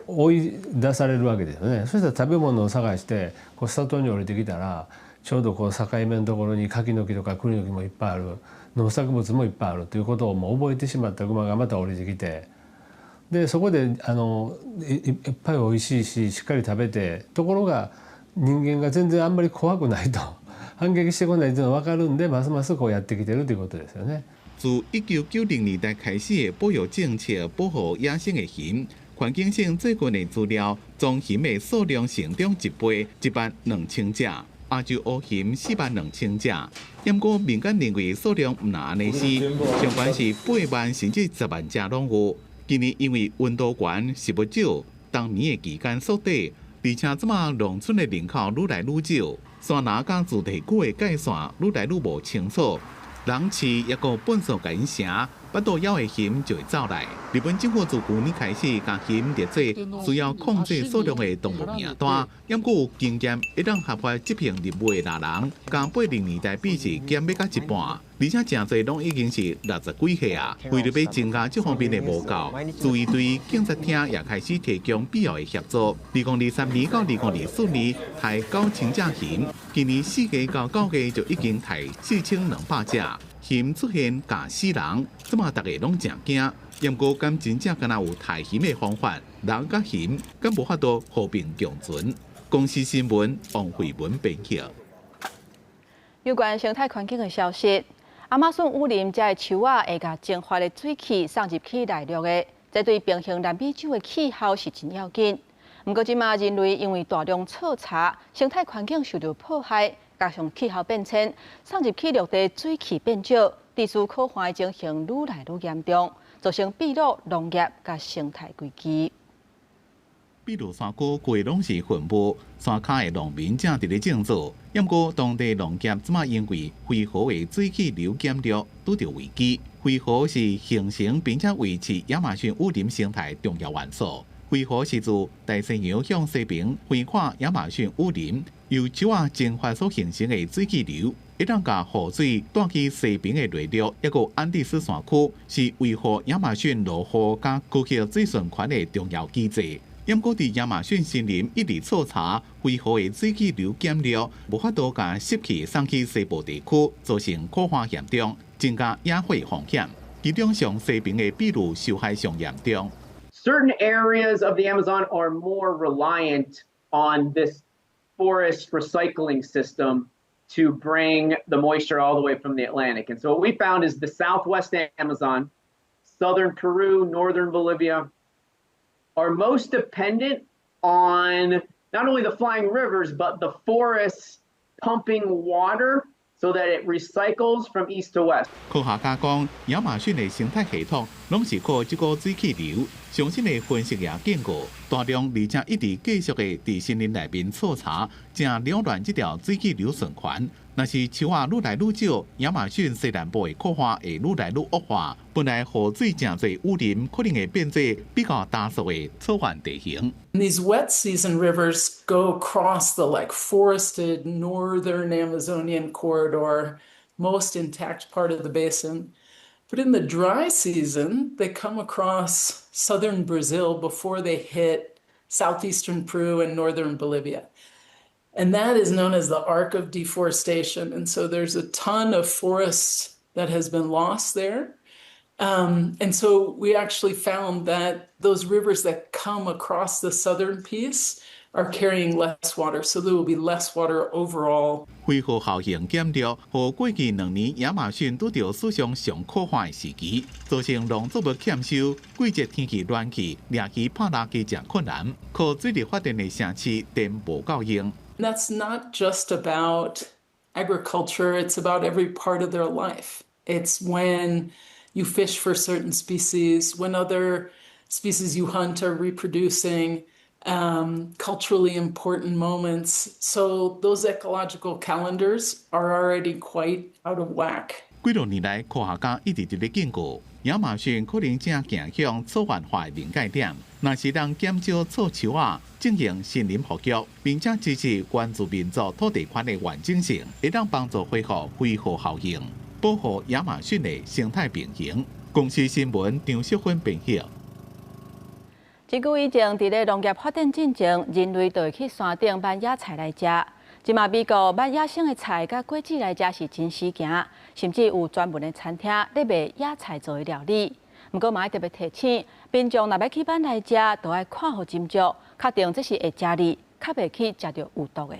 う追い出されるわけですよね。そしたら食べ物を探してこう里に降りてきたらちょうどこう境目のところに柿の木とか栗の木もいっぱいある、農作物もいっぱいあるということをもう覚えてしまったクマがまた降りてきて、でそこでいっぱいおいしいししっかり食べて、ところが人間が全然あんまり怖くないと反撃してこないというのが分かるんで、ますますこうやってきてるということですよね。
自1990年代開始的保育政策，保護野生的熊。環境省最近的資料，棕熊的數量成長一倍，1萬2千隻；亞洲烏熊4萬2千隻。毋過民間認為數量毋若按呢是，上懸是8萬甚至10萬隻攏有。今年因為溫度懸、食物少，冬眠的期間縮短，而且這馬農村的人口愈來愈少，山林佮住宅區的界線愈來愈無清楚。人飼抑閣糞埽共𪜶城，腹肚枵的熊就會走來。日本政府自舊年開始，共熊列做需要控制數量的動物名單。毋過有經驗會當合法執行任務的獵人，共80年代比是減欲到一半，而且誠濟攏已經是60幾歲啊。為著欲增加這方面的無夠，自衛隊警察廳也開始提供必要的協助。2023年到2024年，刣9000隻熊，今年4月到9月就已經刣4200隻。熊出現咬死人，這馬逐家攏誠驚。毋過，敢真正敢若有刣熊的方法？人佮熊敢無法度和平共存？公視新聞王慧文編輯。
有關生態環境的消息，亞馬遜雨林遮的樹仔會共蒸發的水汽送入去內陸的，這對平衡南美洲的氣候是真要緊。毋過，這馬人類因為大量採茶，生態環境受到破壞，加上氣候變遷，送入去陸地水汽變少，致使乾旱的情形愈來愈嚴重，造成秘魯農業佮生態危機。
秘魯山區規攏是雲霧，山跤的農民正佇咧種作。毋過當地農業這馬因為輝河的水汽流減弱，拄著危機。輝河是形成並且維持亞馬遜雨林生態重要元素。輝河是自大西洋向西邊橫跨亞馬遜雨林，由樹仔蒸發所形成的水汽流，會當共雨水帶去西邊的內陸，抑閣安第斯山區，是維護亞馬遜落雨佮高效水循環的重要機制。毋過，佇亞馬遜森林一直採茶，輝河的水汽流減弱，無法度共濕氣送去西部地區，造成乾旱嚴重，增加野火風險。其中，上西邊的秘魯受害上嚴重。
Certain areas of the Amazon are more reliant on this Forest recycling system to bring the moisture all the way from the Atlantic. And so what we found is the southwest Amazon, southern Peru, northern Bolivia are most dependent on not only the flying rivers, but the forests pumping water so that it recycles from east to west.
科學家講，亞馬遜的生態系統攏是靠這股水氣流。上新的分析也警告，大量而且一直繼續的佇森林內面錯查，正擾亂這條水氣流循環。若是樹仔愈來愈少，亞馬遜西南部的庫旱會愈來愈惡化。本來雨水誠濟雨林，可能會變做比較乾燥的草原地形。
These wet season rivers go across the like forested northern Amazonian corridor, most intact part of the basin. But in the dry season, they come across southern Brazil before they hit southeastern Peru and northern Bolivia. And that is known as the arc of deforestation. And so there's a ton of forest that has been lost there. And so we actually found that those rivers that come across the southern piece are carrying less water, so there will be less water overall.
揮發效應減弱，予過去2年亞馬遜拄著史上上苦旱的時期，造成農作物欠收，季節天氣暖氣，掠魚拍垃圾誠困難，靠水力發電的城市電無夠用。
That's not just about agriculture, it's about every part of their life. It's when you fish for certain species, when other species you hunt are reproducing, culturally important moments. So those ecological calendars are already quite out of whack.
幾多年來，科學家一直佇咧警告，亞馬遜可能正行向草原化的臨界點。若是人減少錯樹仔，進行森林復育，並且支持原住民族土地權的完整性，會當幫助恢復揮發效應，保護亞馬遜的生態平衡。公視新聞張淑芬編譯。
真久以前，佇咧農業發展進前，人類就會去山頂剋野菜來食。這馬美國剋野生的菜佮果子來食是真時行，甚至有專門的餐廳咧賣野菜做的料理。毋過嘛愛特別提醒，民眾若欲去剋來食，就愛看好斟酌，確定這是會食的，較袂去食著有毒的。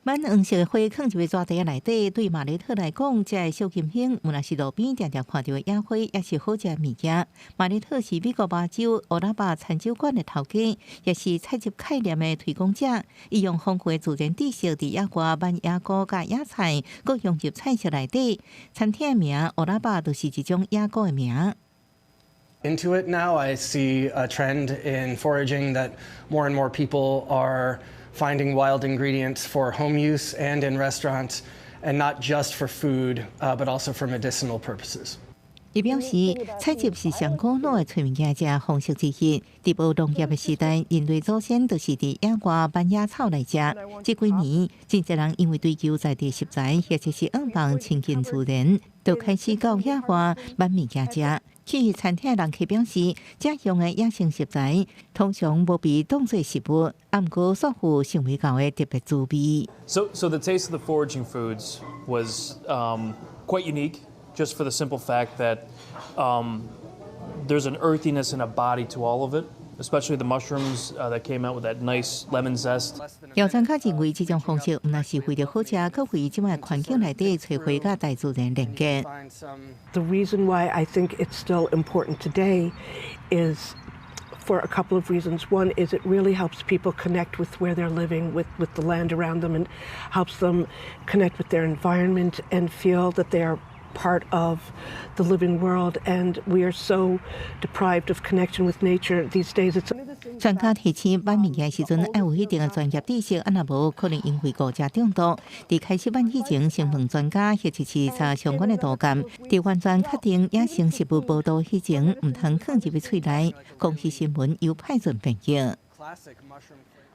剋黃色的花囥入去紙袋仔內底，對馬雷特來講，這个小金星，毋但是路邊定定看著的野花，也是好食的物件。馬雷特是美國麻州奧拉巴餐酒館的頭家，也是採集概念的推廣者。伊用豐富的自然知識，佇野外剋野菇佮野菜，閣融入菜色內底。餐廳的名奧拉巴就是一種野菇的名。
Into it now, I see a trend in foraging that more and more people are finding wild ingredients for home use and in restaurants, and not just for food, but also for medicinal purposes.
伊表示，採集是上古老的揣物件食方式之一。佇無農業的時代，人類祖先就是佇野外剋野草來食。這幾年，真濟人因為追求在地食材，或者是向望親近自然，就開始到野外剋物件食。去餐廳的人客表示，這樣的野生食材通常無被當做食物，啊，毋過煞有想袂到的特別滋味。
So the taste of the foraging foods was quite unique, just for the simple fact that there's an earthiness and a body to all of it, especially the mushrooms that came out with that nice lemon zest.
有專家認為，這種方式毋但是為著好食，閣為這擺環境內底找回佮大自然連結。
The reason why I think it's still important today is for a couple of reasons. One is it really helps people connect with where they're living, with the land around them, and helps them connect with their environment and feel that they are part of the living world. And we are so deprived of connection with nature these days. It's
專家提醒，剋物件時陣愛有一定的專業知識，啊若無可能因為誤食中毒。佇開始剋以前，先問專家或者是查相關的圖鑑，佇完全確定野生食物無毒以前，毋通囥入去喙內。公視新聞由派准編譯。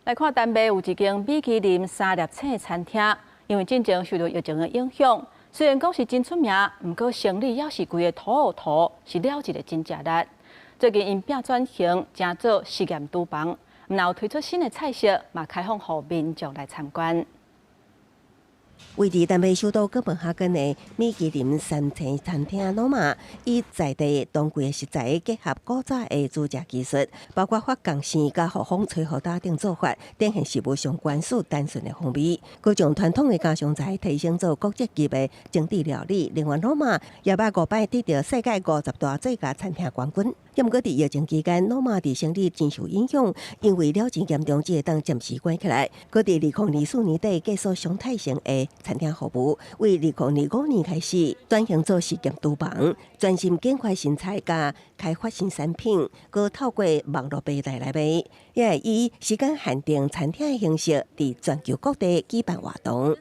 來看丹麥有一間米其林三粒星的餐廳，因為進前受著疫情的影響，雖然講是真出名，毋過生理猶是規个土糊塗，是了一个真食力。最近𪜶變轉型，成做實驗廚房，毋但有推出新的菜色，嘛開放予民眾來參觀。
位佇丹麥首都哥本哈根的米其林三星餐廳 Noma，以在地當季的食材結合古早的煮食技術，包括發酵生佮予風吹予焦等做法，展現食物上原始單純的風味。閣將傳統的家常菜提升做國際級的精緻料理。另外，Noma 也捌五擺得著世界50大最佳餐廳冠軍。毋過佇疫情期間，Noma 佇生意真受影響，因為了真嚴重，才會當暫時關起來。閣佇2024年底結束常態性的餐廳服務，為2025年開始轉型做實驗廚房，專心研發新菜佮開發新產品，閣透過網路平台來賣，也會以時間限定餐廳的形式，佇全球各地舉辦活動。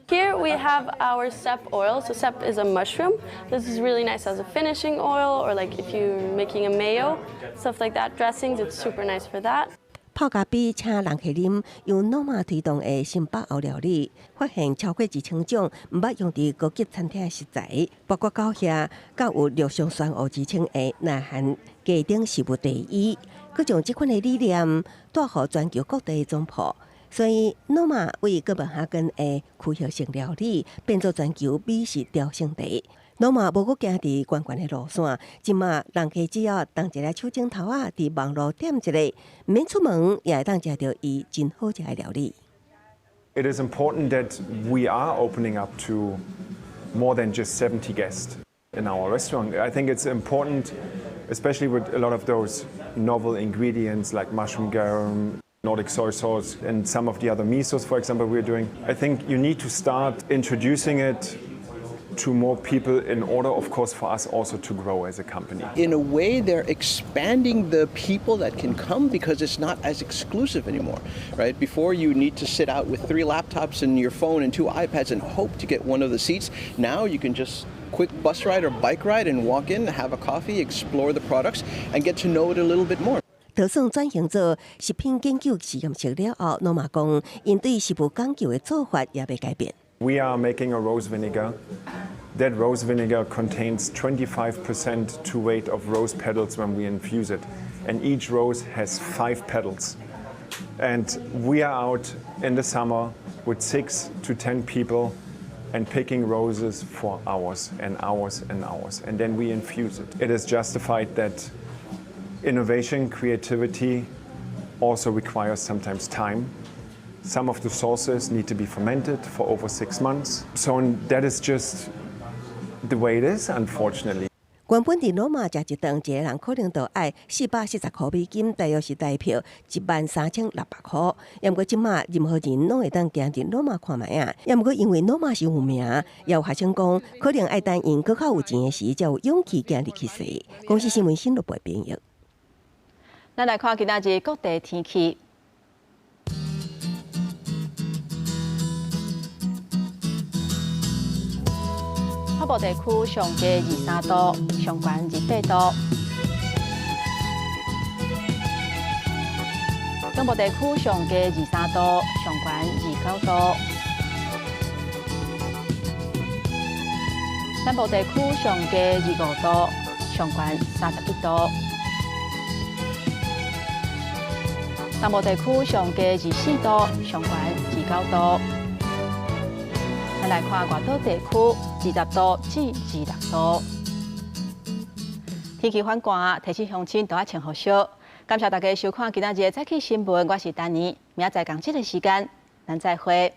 Here we have our cep oil. So cep is a mushroom. This is really nice as a finishing oil or like if you're making a mayo, stuff like that. Dressings, it's super nice for that.
泡咖啡請人客啉，由 Noma 推動的新北歐料理，發現超過1000種毋捌用佇高級餐廳的食材，包括狗額，佮有陸上酸芋之稱的南韓雞頂食物第一，閣將這款的理念帶予全球各地的總鋪。所以，Noma 為哥本哈根的區域性料理變做全球美食朝聖地。Noma 無閣行佇懸懸的路線，這馬人客只要動一下手指頭仔，佇網路點一下，毋免出門也會當食著伊真好食的料理。
It is important that we are opening up to more than just 70 guests in our restaurant. I think it's important, especially with a lot of those novel ingredients like mushroom garum, Nordic soy sauce, and some of the other misos, for example, we're doing. I think you need to start introducing it to more people in order, of course, for us also to grow as a company.
In a way, they're expanding the people that can come because it's not as exclusive anymore, right? Before, you need to sit out with three laptops and your phone and two iPads and hope to get one of the seats. Now you can just quick bus ride or bike ride and walk in, have a coffee, explore the products, and get to know it a little bit more.
就算轉型做食品研究實驗室了後，Noma 講，𪜶對食物講究的做法也袂改變。
We are making a rose vinegar. That rose vinegar contains 25% to weight of rose petals when we infuse it. And each rose has five petals. And we are out in the summer with 6 to 10 people and picking roses for hours and hours and hours. And then we infuse it. It is justified that innovation, creativity also requires sometimes time. Some of the sauces need to be fermented for over 6 months. So that is just the way it is, unfortunately.
原本佇 Noma 食一頓，一个人可能就愛440箍美金，大約是台票13,600箍。毋過這馬任何人攏會當行入 Noma 看覓仔。毋過因為 Noma 傷有名，也有學生講，可能愛等𪜶閣較有錢的時，才有勇氣行入去踅。公視新聞新錄播編譯。
咱來看今仔日各地天氣。北部地區上低23度，上懸28度；中部地區上低23度，上懸29度；南部地區上低25度，上懸31度；東部地區上低24度，上懸29度。咱來看外島地區，20度至26度。天氣反寒，提醒鄉親都愛穿厚恤。感謝大家收看今仔日的早起新聞，我是丹妮，明仔載仝這个時間，咱再會。